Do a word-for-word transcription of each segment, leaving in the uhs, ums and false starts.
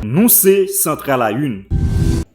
Nou se Centre à la Une.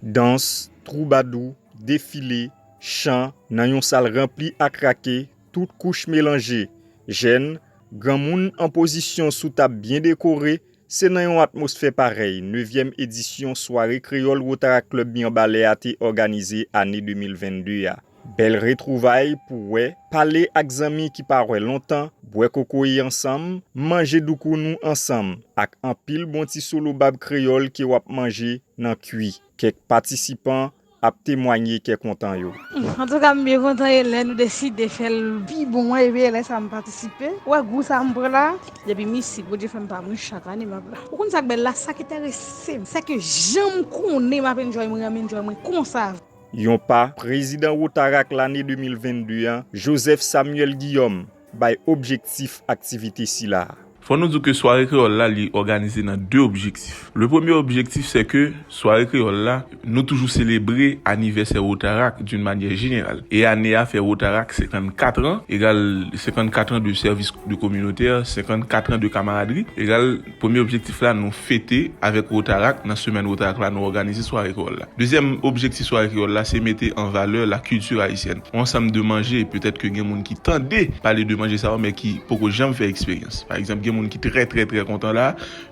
Dans, twoubadou, defile, chan nan yon sal ranpli ak rake, tout kouch melanje, jèn, granmoun an pozisyon sou tab byen dekore, se nan yon atmosfè parèy nevyèm edisyon sware kreyòl Rotaract Club Mibalè a te òganize ane de mil vennde a. Bèl retwouvay pou wè, pale ak zanmi ki pa wè lontan, bwè kokoye ansanm, manje doukounou ansanm, ak anpil bon ti solo bab kreyòl ke w ap manje nan kwi. Kèk patisipan ap temwanye kè kontan yo. Antouka, m byen kontan e lè nou deside fè l pi bon an, epi e lè sa m patisipe. Ou wè gou sa m pran la? Depi misik, Bondye fè m pa mwen chak ane m ap la. Ou konn sa k bèl la? Sa k enterese m, se ke jan m konnen m ap enjoy mwen, m enjoy mwen konsa. Yon pa prezidan Rotaract lane de mil vennde an, Joseph Samuel Guillaume, bay objektif aktivite sila a. Fò nou di ke sware kreyòl la, li òganize nan de objektif. Le premye objektif, se ke sware kreyòl la, nou toujou selebre anivèsè Rotaract d'une manière générale. E ane a fè Rotaract senkannkat an, egal senkannkat an de sèvis de kominotè, senkannkat an de kamaradri, egal premye objektif la, nou fete avèk Rotaract, nan semèn Rotaract la, nou òganize sware kreyòl la. Dezyèm objektif sware kreyòl la, se mete an valè lakilti ayisyèn. Yon ansanm de manje, petèt ke gen moun ki tande pale de manje sa yo, men ki poko janm fè eksperyans. Pa egzanp, gen moun ki trè, trè, trè kontan la,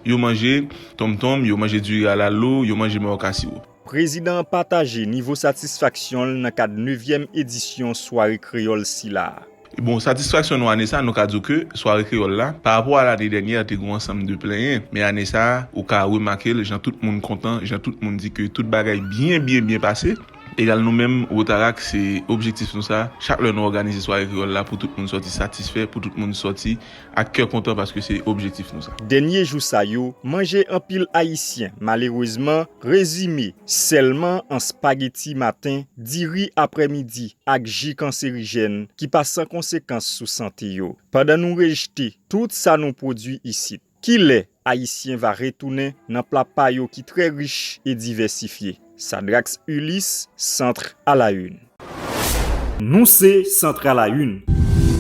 yo manje tonmtonm, yo manje diri a lalo, yo manje mawòk a siwo. Prezidan an pataje nivo satisfaksyon l nan kad nevyèm edisyon sware kreyòl sila a. Bon, satisfaksyon nou ane sa, nou ka di w ke sware kreyòl la, pa rapò a lane dènyè, te gen yon ansanm de plenyen. Men ane sa, ou ka remake l, jan tout moun kontan, jan tout moun di ke tout bagay byen, byen, byen pase. Egal nou menm, Rotaract, se objektif nou sa. Chak lè nou òganize sware kreyòl la, pou tout moun sòti satisfè, pou tout moun sòti ak kè kontan, paske se objektif nou sa. Dènye jou sa yo, manje anpil Ayisyen, malerezman, rezime sèlman an spageti maten, diri aprèmidi, ak ji kanserijèn ki pa san konsekans sou sante yo. Pandan nou rejte tout sa nou pwodui isit, kilè Ayisyen va retounen nan pla pa yo ki trè rich e divèsifye? Sadrax Ulysse, Centre à la Une. Nou se Centre à la Une.